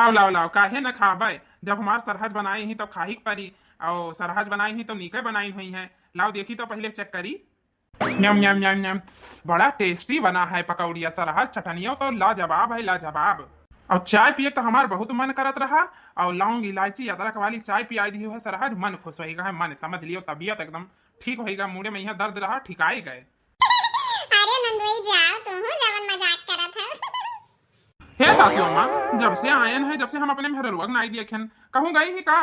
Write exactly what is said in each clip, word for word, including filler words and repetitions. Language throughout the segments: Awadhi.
लाओ, लाओ, लाओ, काहे न खाबे? जब हमार सरहज बनाई ही तो खाही के परी, और सरहज बनाई ही तो नीके बनाई हुई है। लाओ देखी तो पहले check करी। न्यम, न्यम, न्यम, न्यम। बड़ा tasty बना है पकौड़िया सरहज, चटनियो तो लाजवाब है, लाजवाब। और चाय पिए तो हमार बहुत मन करत रहा, और लौंग, इलायची, अदरक वाली चाय पियाई दी है सरहज, मन खुश होई गए, मन समझ लियो, तबियत एकदम ठीक होई गए, मूड़े में यहाँ दर्द रहा, ठिकाई गए। अरे नंदोई जाओ, तू हूँ जवन मजाक करत है। हे सासू अम्मा, जब से आयन है, जब से हम अपने मेहररुआ के नाई देखेन, कहूँ गई ही का?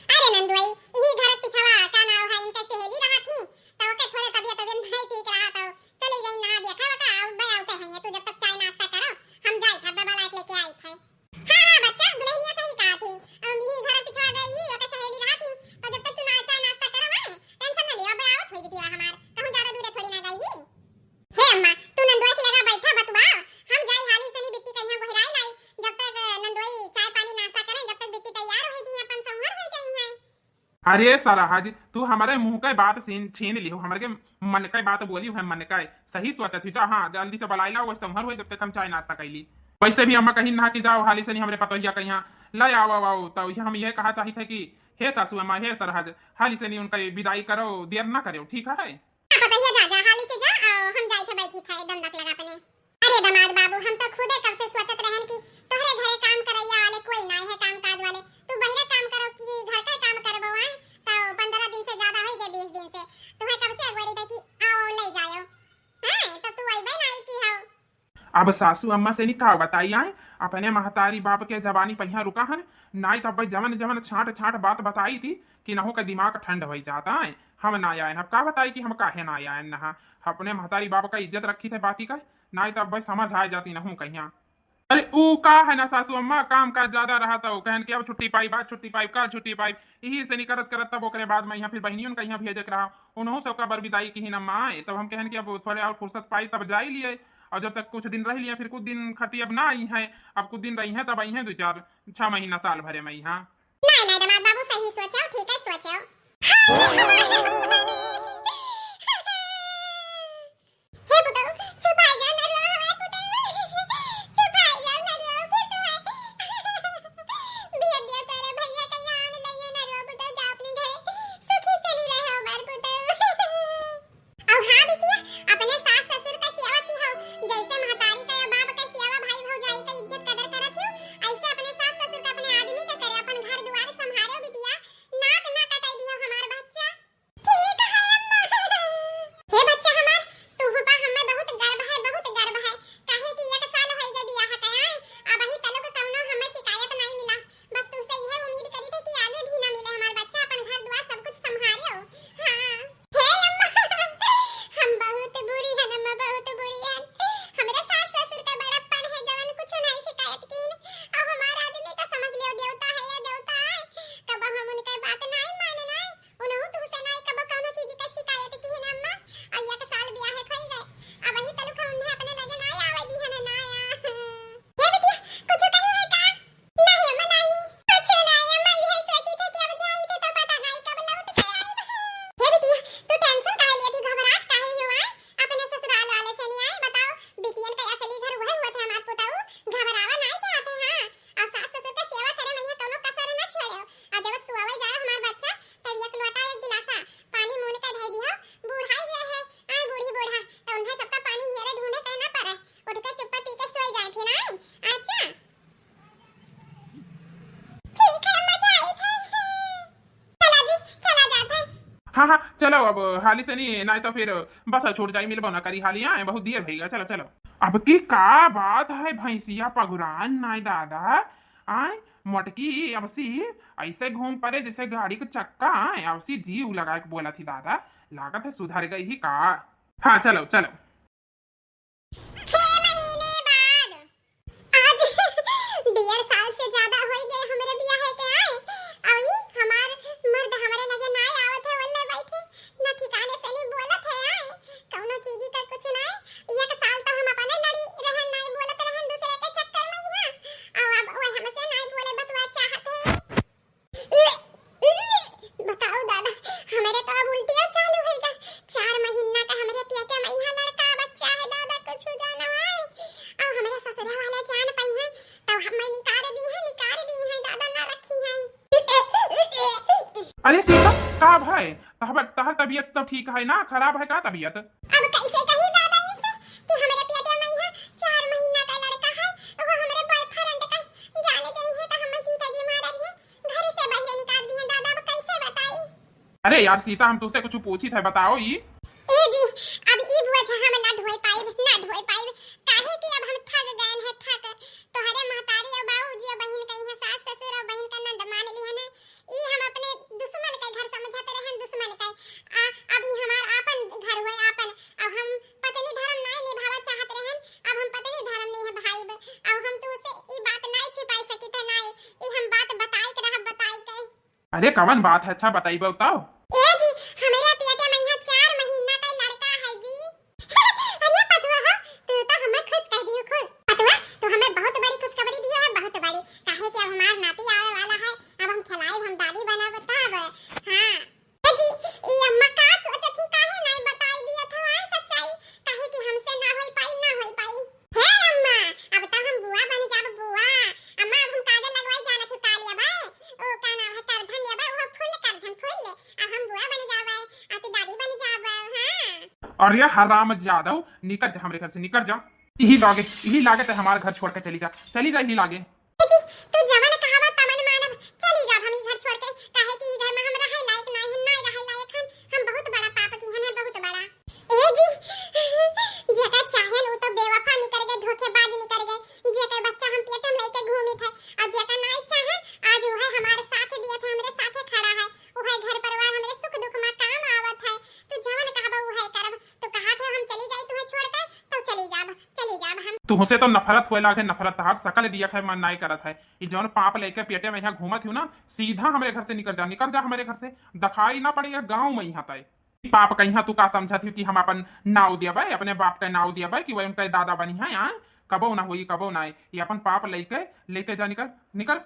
अरे नंदोई, यही घर के पिछवा का नाव है, इनके सहेली रहा थी, तो ओके थोड़े तबियत, तबियत नहीं ठीक रहा, तो चली गई ना देखा, बता, अब बे आवते हैं ये, तू जब तक चाय नाश्ता करो, हम जाई था, बाबा लाइट लेके आई थे। हाँ, हाँ, बच्चा, दुल्हनिया सही कहा थी। अब यही घर पिछवा गई ही, ओकर सहेली रहा थी। तो जब तक तू ना चाय नाश्ता करवाए, tension न लियो, अब आवत हुई बिटिया हमार। कहूँ ज्यादा दूर थोड़ी ना गई ही। हे अम्मा, तू नंदोई के लगा बैठा बतुआ। हम जाई हाली सनी बिट्टी कहिया गोहराई लाई। जब तक, अ, नंदोई चाय पानी नाश्ता करें, जब तक बिट्टी तैयार हो जाई, अपन संभर हो जाई है। अरे सरहज, तू हमरे मुंह के बात छीन, छीन लियो, हमरे के मन के बात बोली है, मन के। सही सोचत ही जा, हाँ, जल्दी से बलाई लाओ, वैसे संभर हुए, जब तक हम चाय नाश्ता कैली। वैसे भी अम्मा कहीं ना कि जाओ, हाली से नहीं हमरे पतोहिया कहीं ले आओ, आओ, आओ। तो ये हम ये कहा चाहित है कि हे सासू अम्मा, हे सरहज, हाली से नहीं उनका विदाई करो, देर ना करो, ठीक है? पतोहिया जा, जा, हाली से जा, आओ, हम जाई थे बैठी थे, दंडक लगा अपने। अरे दमाद बाबू, हम तो खुदे कब से सोचत रहन कि तोहरे घरे काम करैया वाले कोई ना है, काम काज वाले। तू बहिरे काम करो कि घर का काम करबो आए, तो पंद्रह दिन से ज्यादा होई गए, बीस दिन से। तुम्हें कब से अगुवारी दे कि आओ ले जाओ, हैं? तो तू अइबे ना आई की हो। अब सासू अम्मा से नहीं का बताई आए, अपने महतारी बाप के जबानी पहिया रुका हन, नाई तब जवन जवन छाट छाट बात बताई थी कि नहु का दिमाग ठंड होई जाता है। हम ना आए, अब का बताई कि हम काहे ना आए नहा, अपने महतारी बाप का इज्जत रखी थे बाती का, नाई तब समझ आ जाती नहु कहिया। अरे ऊ का है ना सासू अम्मा, काम काज ज्यादा रहा तो कहन कि अब छुट्टी पाई बा, छुट्टी पाई का छुट्टी पाई, यही से नहीं करत करत तब ओकरे बाद में यहाँ फिर बहनियों का यहाँ भेजे के रहा, उन्हों सबका बर विदाई की ही ना माँ आए। तब हम कहन कि अब थोड़े और फुर्सत पाई तब जाई लिए, और जब तक कुछ दिन रह लिए फिर कुछ दिन खती अब ना आई है, अब कुछ दिन रही है तब आई है दो चार छह महीना साल भरे में यहाँ। नहीं नहीं दमाद बाबू सही सोचो, ठीक है सोचो। हे पुतऊ, चुपाई जा, नरुआ हमार पुतऊ। चुपाई जा, नरुआ, फिर तू है। बिया दिया तारे भैया का यान लइए, नरुआ पुतऊ, जा अपने घरे। सुखी से नहीं रहे हमार पुतऊ। और हाँ बिटिया, अपने सास ससुर का सेवा की हो, जैसे महतारी का या बाप का सेवा, भाई भौजाई का इज्जत कदर करत हो, ऐसे अपने सास ससुर का, अपने आदमी का करे, अपन घर दुआर संभालो बिटिया, नाक ना कटाई दियो हमार बच्चा। ठीक है अम्मा। हे बच्चा हमार, तुहू पा हमें बहुत गर्व है, बहुत गर्व है, काहे कि एक साल होई गए बियाह के आए, अबही तलक कौनो हमें शिकायत नहीं मिला। बस तुमसे यह उम्मीद करी थे कि आगे भी ना मिले हमार बच्चा, अपन घर दुआर सब कुछ संभालियो। हाँ। हे अम्मा, हम बहुत बुरी हन अम्मा, बहुत बुरी हन। हमरे सास ससुर का बड़प्पन है, जवन कुछ नहीं शिकायत कीन। अब हमार आदमी का समझ लियो, देवता है या देवता है, कब हम उनके बात नहीं मानना है। उनहु तुहसे नाई कबो कौनो चीज का शिकायत किहिन अम्मा, आ एक साल बियाहे खोई गए, अबही तलक उन्हें अपने लगे नाई आवे दिहन ना आ। हे बिटिया, कुछ कही है का? नहीं अम्मा, नहीं। कुछ नहीं अम्मा, यह सोची थे कि अब जाई थे तो पता नहीं कब लौट के आए। हे बिटिया, तू tension काहे लिए थी, घबरात काहे हो आए? अपने ससुराल वाले से नहीं आए, बताओ, बिटियन का असली घर वह हुआ था हमार पुताऊ, घबरावा नहीं चाहते, हाँ। और सास ससुर का सेवा करे में यहाँ कौनो कसर न छोड़े। आ जब सुआवे जाए हमार बच्चा, तब एक लोटा एक गिलासा पानी मून के धई दिहो। बूढ़ाई गए है, आए बूढ़ी बूढ़ा, तो उन्हें सबका पानी हेरे ढूंढे के ना पड़े, उठ के चुप्पा पी के सोई जाए फिर आए। अच्छा, ठीक है, मजा आई थे। चला जी, चला जात है। हाँ, हाँ, चलो अब हाली से नहीं, नहीं तो फिर बस छूट जाई, मिलबो ना करी हाली, आए बहुत देर भई गा, चलो, चलो। अब की का बात है, भैंसिया पगुरान नाई दादा, आए मोटकी अबसी ऐसे घूम पड़े जैसे गाड़ी के चक्का, आए अबसी जीव लगा के बोला थी दादा, लागत है सुधर गई ही का। हाँ, चलो, चलो। छह महीने बाद। आज डेढ़ साल से ज्यादा होई गए हमरे बियाहे के आए, अउर हमार मर्द हमरे लगे नाय आवत है, ओल्ले बैठे, ना ठिकाने से नहीं बोलत है आए, कौनो चीज का कुछ नाय। एक साल तो हम अपने लड़ी रहन, नाय बोलत रहन दूसरे के चक्कर में यहाँ, और अब वो हमसे नाय बोले बतुआ चाहत है। बताओ दादा, हमरे तो अब उल्टिया चालू होइगा। चार महीना का हमरे पेटे में यहाँ लड़का अरे सीता, का भय? तहर, तहर तबीयत तो ठीक है ना? खराब है का तबीयत? अब कैसे कही दादा इनसे कि हमरे पेटे में यहाँ चार महीना का लड़का है, वो हमरे boyfriend का, जाने चाहिए तो हमें जीता जी मार रही है, घर से बाहर निकाल दिए दादा, अब कैसे बताई? अरे यार सीता, हम तुझसे कुछ पूछी थे, बताओ ई। ए जी, अब ई बुआ झा हम ना ढोए पाइब, ना ढोए पाइब, काहे कि अब हम थक गए हैं, थक। तोहरे महतारी और बाबूजी और बहिन कहीं हैं, सास ससुर और बहिन का नंद मान लिया ना, ई हम अपने दुश्मन का घर समझत रहन, दुश्मन का। आ, अब ई हमार आपन घर हुए, आपन। अब हम पत्नी धर्म नहीं निभावा चाहत रहन, अब हम पत्नी धर्म नहीं निभाइब। अब हम तुझसे ई बात नहीं छिपाई सकी थे, नहीं, ई हम बात बताई के रहब, बताई के। अरे कवन बात है, अच्छा बताइबे बताओ। ए जी, हमरे पेटे में यहाँ चार महीना का लड़का है जी। अरे पतुआ हो, तू तो हमें खुश कर दियो, खुश। पतुआ, तू हमें बहुत बड़ी खुशखबरी दियो है, बहुत बड़ी। काहे कि अब हमार नाती आवे वाला है, अब हम खिलाए, हम दादी बनब तब। हाँ। ए जी, ई अम्मा का सोचत ही, काहे नहीं बताई दिया था वहाँ सच्चाई? काहे कि हमसे ना होई पाई, ना होई पाई। हे अम्मा, अब तो हम बुआ बन जाब, बुआ। अम्मा, अब हम काजल लगवाई जानत हूँ, का लेबै? ओ, का नाम है, करधन लेबै, वो फूल करधन फूल ले। अब हम बुआ बन जाबै, आ तू दादी बन जाबै, हाँ। अरे हराम जादव, निकर जा हमरे घर से, निकर जा। यही लागे, यही लागे ते हमार घर छोड़ के चली जा, चली जा यही लागे। ए जी, तू जवन कहबा तवन मानब, चली जाब हम ई घर छोड़ के, काहे कि ई घर में हम रहे लायक नाहीं हन, नाहीं रहे लायक हन, हम बहुत बड़ा पाप किहन है, बहुत बड़ा। ए जी, जेकर चाहेन उ तो बेवफा निकर गए, धोखेबाज निकर गए, जेकर बच्चा हम पेट में लेके घूमित है, और जेकर नाहीं चाहे, आज उहे हमारे साथ दिए थे, हमरे साथे खड़ा है, उहे घर परिवार हमरे सुख दुख में काम आवत है, तू जवन कहबा उहे करब, तू कहा थे हम चली जाई तुहे छोड़ के, तो चली जाब, चली जाब हम। तुहसे तो नफरत होए लागे, नफरत, तहार सकल दियक है, मन नाई करत है। ई जौन पाप लेके पेटे में यहाँ घूमत हूँ ना, सीधा हमरे घर से निकर जा, निकर जा हमरे घर से, दिखाई ना पड़े ये गाँव में यहाँ तय। ई पाप कहिया तू का समझत हूँ कि हम अपन नाव दियबे, अपने बाप के नाव दियबे कि वह उनके दादा बनी है, हाँ? कबो ना होई, कबो ना। ये अपन पाप लेके, लेके जा, निकर, निकर।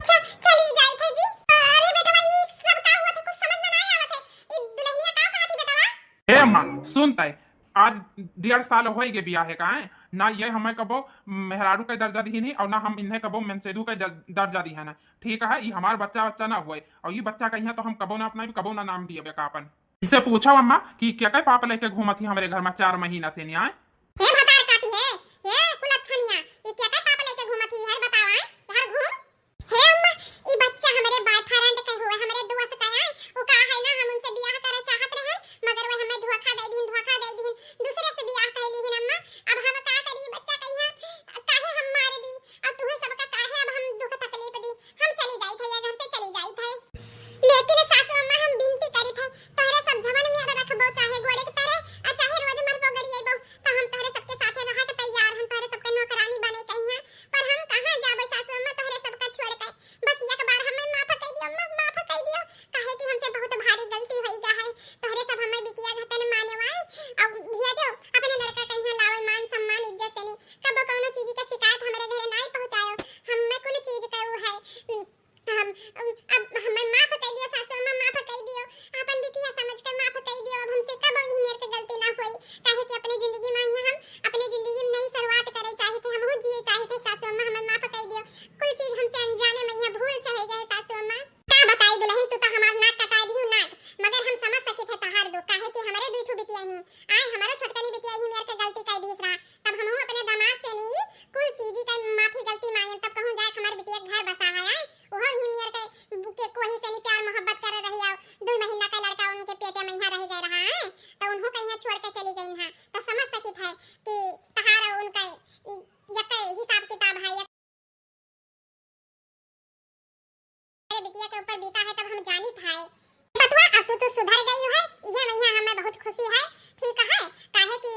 अच्छा, चली जाई थे जी। अरे बेटवा, ई सब का हुआ था, कुछ समझ में नाई आवत है। ई दुल्हनिया का कहा थी बेटवा? ए अम्मा, सुन तय, आज डेढ़ साल होई गे बियाहे का है ना, ये हमें कबो मेहरारू के दर्जा दिहिन ही और ना हम इन्हें कबो मनसेधू के ज-, दर्जा दिहिन है। ठीक है, ये हमार बच्चा बच्चा ना हुए और ये बच्चा कहिया तो हम कबो ना अपना, कबो ना नाम दिए बेका अपन। इनसे पूछो अम्मा कि क्या के पाप लेके घूमत ही हमरे घर में चार महीना से नहीं आए। हे भतार काटी है, हे कुलच्छनिया, ये क्या के पाप लेके घूमत ही हर बताओ आए, हर घूम। हे अम्मा, ई बच्चा हमरे boyfriend के हुए, हमरे दोस्त का आए। उ का है ना, हम उनसे बियाह करे चाहत रहे, मगर वे हमें धोखा दे दीन, धोखा दे दीन, दूसरे से बियाह कर लीन अम्मा। अब हम का करी, बच्चा कहिया, काहे हम मार दी, और तुम्हें सबका काहे अब हम दुख तकलीफ दी? हम चली जाई थे, ये घर से चली जाई थे। लेकिन सासू अम्मा, हम विनती करी थे, तोहरे सब जवन में रखबो, चाहे गोड़े के तरे, और चाहे रोज मरबो गरिएबो, तो हम तोहरे सबके साथे रहे के तैयार, हम तोहरे सबके नौकरानी बने कहिया। पर हम कहाँ जाबे सासू अम्मा तोहरे सबका छोड़ के? बस एक बार हमें माफ कर दियो अम्मा, माफ कर दियो, काहे कि हमसे बहुत भारी गलती होई गा है। तोहरे सब हमें बिटिया घतन माने वाए, अब भेजो अपने लड़का कहिया लावे मान सम्मान इज्जत से नहीं, कबो कौनो चीज के शिकायत हमरे घरे नाई पहुँचायो। हमें कुल चीज का ऊ है, हम, अब हमें माफ कर दियो सासू अम्मा, माफ कर दियो, अपन बिटिया समझ के माफ कर दियो। अब हमसे कबो ई मेर के गलती ना होई, काहे कि अपने जिंदगी में यहाँ हम अपने जिंदगी में नई शुरुआत करे चाही थे, हमहू जिए चाही थे। सासू अम्मा, हमें माफ कर दियो, कुल चीज हमसे अनजाने में यहाँ भूल से हो गए सासू अम्मा। का बताई दुल्हन, तू तो हमार नाक कटाई दियो नाक, मगर हम समझ सकी थे तहार दुख, काहे कि हमरे दुई ठो बिटिया ही आए, हमरो छोटकनी बिटिया ही मेर के गलती कर दीस रहा, तब हमहू अपने दामाद से नी कुल चीजी का माफी गलती मांगेन, तब कहूँ जाए हमार बिटिया घर बसा है, आए, ओहो ही मेर के, के कोही से नी प्यार मोहब्बत करे रही, आओ, दो महीना का लड़का उनके पेटे में यहाँ रह गए रहा है, तो उन्हों कहीं छोड़ के चली गई हैं, तो समझ सकित है कि तहार उनका यके हिसाब किताब है, यके बिटिया के ऊपर बीता है, तब हम जानित है। बतुआ, अब तू, तू सुधर गई है, इहे मइहाँ हमें बहुत खुशी है, ठीक है, काहे कि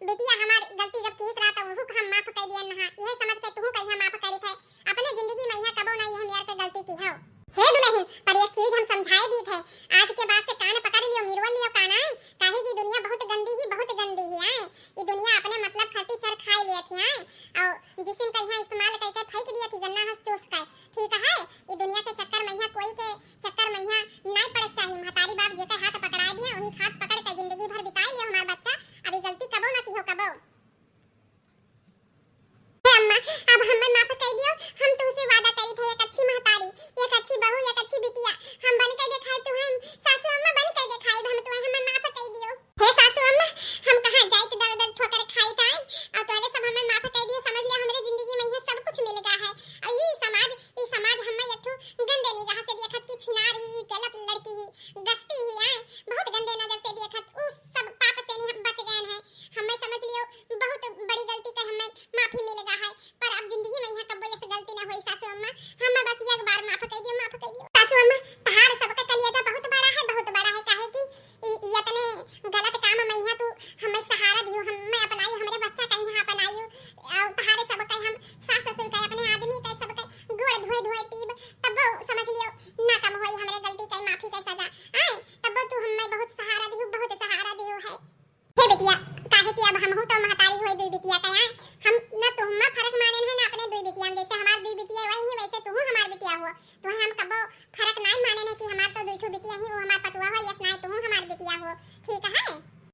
बिटिया हमार गलती जब किहिस रहा, तो उहू को हम माफ कर दियन रहा, इहे समझ के तुहू कहिया माफ करित है, अपने जिंदगी में यहाँ कबो ना यह मेर के गलती की हो। हे दुल्हन, पर एक चीज हम समझाए दी थे, आज के बाद से कान पकड़ लियो, मिरवल लियो काना, काहे कि दुनिया बहुत गंदी ही, बहुत गंदी ही आए। ई दुनिया अपने मतलब खातिर छर खाए लेत ही आए, और जिसिम कहिया इस्तेमाल करके फेंक दिए थी गन्ना हंस चूस के, ठीक है। ई दुनिया के चक्कर में यहाँ कोई के चक्कर में यहाँ नहीं पड़े के चाहिए। महतारी बाप जेकर हाथ पकड़ा दिए, वही हाथ पकड़ के जिंदगी भर बिताई लियो हमार बच्चा, अब ई गलती कबो ना किहो कबो। हे अम्मा, अब हमें माफ कइ दियो, हम तुहसे वादा करी थे, एक अच्छी महतारी, एक अच्छी बहू, एक अच्छी बिटिया हम बन के देखाई, तुहैं सासू अम्मा बन के देखाई, हम तुहैं हमें माफ कइ दियो। हे सासू अम्मा, हम कहाँ जाइत दर दर ठोकर खाइत आए, और तोहरे सब हमें माफ कइ दियो, समझ लिया हमरे जिंदगी में यह सब कुछ मिल गया है। और ये समाज, ये समाज हमें एक ठो गंदे निगाह से देखत कि छिनार ही, गलत लड़की ही, गस्ती ही आए, बहुत गंदे नजर से देखत, उ सब पाप से नहीं हम बच गए हैं। हमें समझ लियो बहुत बड़ी गलती कर हमें माफी मिल गया है, पर अब जिंदगी में यहाँ कब्बो ऐसे गलती ना होई सासू अम्मा, हमें बस एक बार माफ कइ दियो, माफ कइ दियो। सासू अम्मा, तहार सबका कलियाजा बहुत बड़ा है, बहुत बड़ा है, काहे कि इ-, इतने गलत काम में यहाँ तू हमें सहारा दियो, हमें अपनाई, हमरे बच्चा का यहाँ अपनाई, और तहारे सबका हम सास ससुर का, अपने आदमी का, सबका गोड़ धोए धोए पीब, तब्बो समझ लियो ना कम होई हमरे गलती का माफी का सजा। आए, तब्बो तू हमें बहुत सहारा दियो, बहुत सहारा दियो है। हे बिटिया, काहे कि अब हमहू तो महतारी होई दुई बिटिया का, आए, हम न तुहमा फर्क माने है ना अपने दुई बिटिया में, जैसे हमार दुई बिटिया वही है वैसे तुहू हमार बिटिया हो, तुहैं हम कब्बो फर्क नाई माने है कि हमार तो दुई ठो बिटिया ही, वो हमार पतुआ हो यस नाई तुहू हमार बिटिया हो, ठीक है?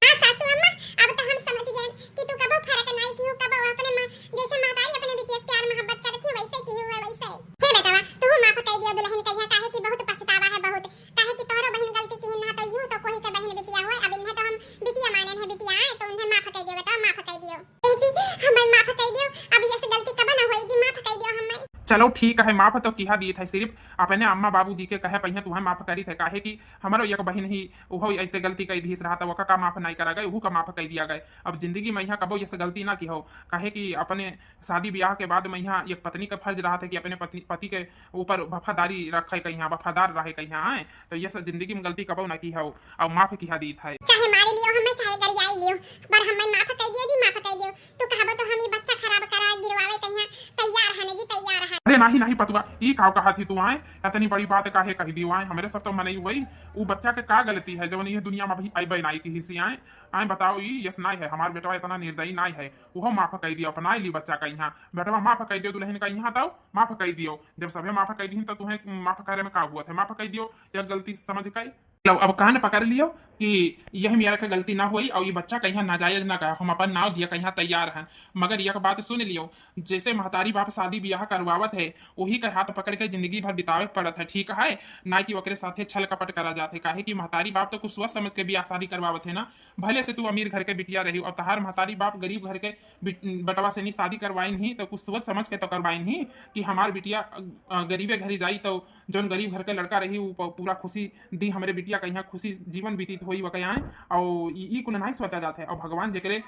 हाँ सासू अम्मा, अब तो हम समझ गए कि तू कब्बो फर्क नाई किहू, कब्बो अपने माँ जैसे महतारी अपने बिटिया से प्यार मोहब्बत करत ही वैसे किहू है वैसे। हे बेटवा, तू माफ कइ दियो दुल्हन कहिया, काहे कि बहुत पछतावा है बहुत, काहे कि तोहरो बहन गलती किहिन ना, तो यूं तो कोई के बहन बिटिया होए, अब इन्हें तो हम बिटिया माने हैं, बिटिया आए, तो उन्हें माफ कइ दियो बेटा, माफ कइ दियो। ए जी, हमें माफ कइ दियो, अब ये से गलती कबो ना होई जी, माफ कइ दियो हमें। चलो ठीक है, माफ तो किहा दीत है, सिर्फ अपने अम्मा बाबूजी के कहे पहिया तुहें माफ करीत है, काहे कि हमरो एक बहन ही उहो ऐसे गलती कइ दीस रहा, तो ओका का माफ नाई करा गए, उहू का माफ कइ दिया गए। अब जिंदगी में यहाँ कबो ये से गलती ना किहो, काहे कि अपने शादी ब्याह के बाद में यहाँ एक पत्नी का फर्ज रहा था कि अपने पति, पति के ऊपर वफादारी रखे कहिया, वफादार रहे कहिया, आए, तो ये सब जिंदगी में गलती कबो ना किहो, और माफ किहा दीत है। चाहे मारे लियो हमें, चाहे गरियाई लियो, पर हमें माफ कइ दियो जी, माफ कइ दियो। तू कहबो तो हम ई बच्चा खराब करा गिरवावे कहिया तैयार है जी, तैयार है। अरे नाही, नाही पतुआ, ई काव कहा थी तू आए, इतनी बड़ी बात काहे कह दियो आए, हमरे सब तो मनई हुई, उ बच्चा के का गलती है जवन ये दुनिया में अभी अइबे नाई किहिसी आए। आए बताओ, ई यस नाई है, हमार बेटवा इतना निर्दयी नाई है, उहो माफ कइ दियो, अपनाई ली बच्चा का यहाँ, बेटवा माफ कइ दियो, दुल्हन का यहाँ तो माफ कइ दियो। जब सभे माफ कइ दिहिन तो तुहें माफ करे में का हुआ थे, माफ कइ दियो, या गलती समझ के लो, अब कान पकड़ लियो कि यह मेरा का गलती ना होई और ये बच्चा कहिया नाजायज ना कहा, हम अपन नाव दिया कहिया तैयार हैं। मगर यह बात सुन लियो, जैसे महतारी बाप शादी ब्याह करवावत है, वही के हाथ पकड़ के जिंदगी भर बितावे के पड़त है, ठीक है? ना कि ओकरे साथे छल कपट करा जात है, काहे कि महतारी बाप तो कुछ सोच समझ के ब्याह शादी करवावत है ना। भले से तू अमीर घर के बिटिया रही और तहार महतारी बाप गरीब घर के बिट-, बटवा से नहीं शादी करवाइन ही, तो कुछ सोच समझ के तो करवाइन ही कि हमार बिटिया, अ, गरीबे घरी जाई तो जौन गरीब घर के लड़का रही, उ प-, पूरा खुशी दी हमरे बिटिया का यहाँ खुशी जीवन व्यतीत होई वका यहाँ। और ई, ई कुल नाई सोचा जात है। और भगवान जेकरे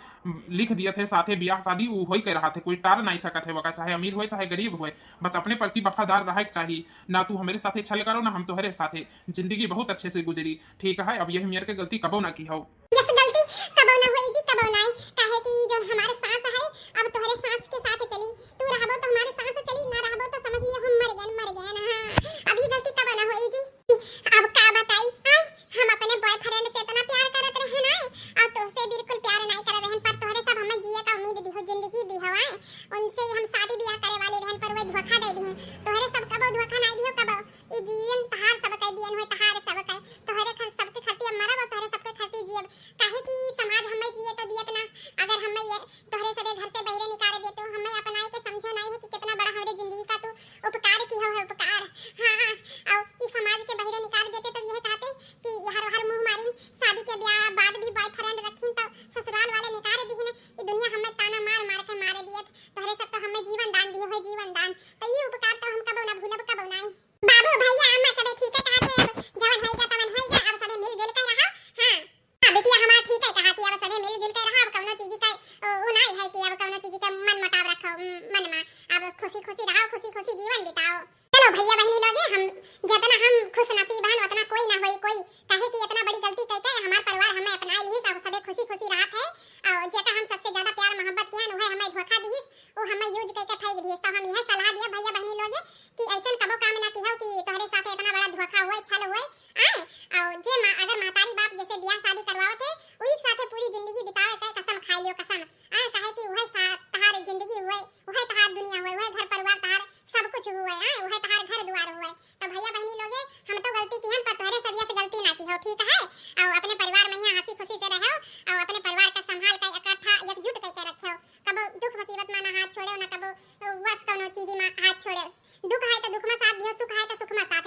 लिख दियत है साथे ब्याह शादी, उ होई के रहा थे, कोई टाल नाई सकत है वका, चाहे अमीर होए चाहे गरीब होए, बस अपने प्रति वफादार रहे के चाही। ना तू हमरे साथे छल करो, ना हम तोहरे साथे। जिंदगी बहुत अच्छे से गुजरी, ठीक है? अब यही मेर के गलती कबो ना किहो। यस गलती कबो ना होई जी, कबो ना। काहे कि जो हमारे सास है, अब तोहरे सास के साथ चली, तू रहबो तो हमारे सास चली, ना रहबो तो समझ लियो हम मर गए, मर गए ना। हाँ, अब ये गलती कबो ना होई जी। अब का बताई, आय, हम अपने बॉयफ्रेंड से इतना प्यार करत रहे ना, और तोहसे बिल्कुल प्यार नहीं करत रहन, पर तोहरे सब हमें जिए का उम्मीद दिहो, जिंदगी दिहो, आय, उनसे हम शादी ब्याह करे वाली रहन, पर वे धोखा दे दिए। तोहरे सब कबो धोखा नहीं दिहो, कबो। ई जीवन तहार सब के दियन होय, तहार सब के, तोहरे खर-, सबके खातिर अब मरब और तोहरे सबके खातिर जियब। काहे कि समाज हमें जिए तो दियत ना, अगर हमें ये तोहरे सबे घर से बहरे निकाल दे तो हमें अपनाए के समझो नहीं है कि कितना बड़ा हमरे जिंदगी का तू उपकार किहो है, उपकार। हाँ, हाँ, और इस समाज के बहरे निकाल देते तो यह कहते कि हर हर मुंह मारिन, शादी के ब्याह बाद भी बॉयफ्रेंड रखिन तो ससुराल वाले निकाल दिहिन। ये दुनिया हमें ताना मार मार के मारे दियत, तोहरे सब तो हमें जीवन दान दिए हो, जीवन दान, तो ये उपकार तो हम कबो ना भूलब, कबो नहीं। बाबू, भैया, अम्मा सबे ठीके कहत है, अब जवन होइगा तवन होइगा, अब सबे मिलजुल के रहा। हाँ। हाँ, बिटिया हमार ठीके कहत है, अब सबे मिलजुल के रहा, अब कौनो चीज का, ओ, उ नाई है कि अब कौनो चीज का मन मुटाव रखो, उम, मन में। अब खुशी खुशी रहो, खुशी खुशी जीवन बिताओ। चलो भैया बहनी लोगे, हम जितना हम खुश नसीब हन, उतना कोई ना होई कोई, काहे कि इतना बड़ी गलती कह के हमार परिवार हमें अपना ली, सब सबे खुशी खुशी रहत है, और जेका हम सबसे ज्यादा प्यार मोहब्बत किहन, उहे हमें धोखा दिहिस, वो हमें यूज कह के फेंक दिहिस। तो हम यह सलाह दिया भैया बहनी लोगे, कि ऐसन कबो काम ना किहो कि तोहरे साथे इतना बड़ा धोखा होए, छल होए, आए, और जे मा-, अगर महतारी बाप जैसे ब्याह शादी करवावत है, वही साथे पूरी जिंदगी बितावे के कसम खा लियो, कसम, आए, काहे कि वह सा-, तहार जिंदगी हुए, वह तहार दुनिया हुए, वह घर परिवार तहार सब कुछ हुए, आए, वह तहार घर द्वार हुए। तो भैया बहनी लोगे, हम तो गलती किहन, पर तोहरे सब यस गलती ना किहो, ठीक है? और अपने परिवार में यहाँ हंसी खुशी से रहो, और अपने परिवार का संभाल के इकट्ठा एकजुट करके रखो। कबो दुख मुसीबत में ना हाथ छोड़े ना कबो, वस कौनो चीजी मा हाथ छोड़े। दुख है तो दुख मा साथ दियो, सुख है तो सुख मा साथ।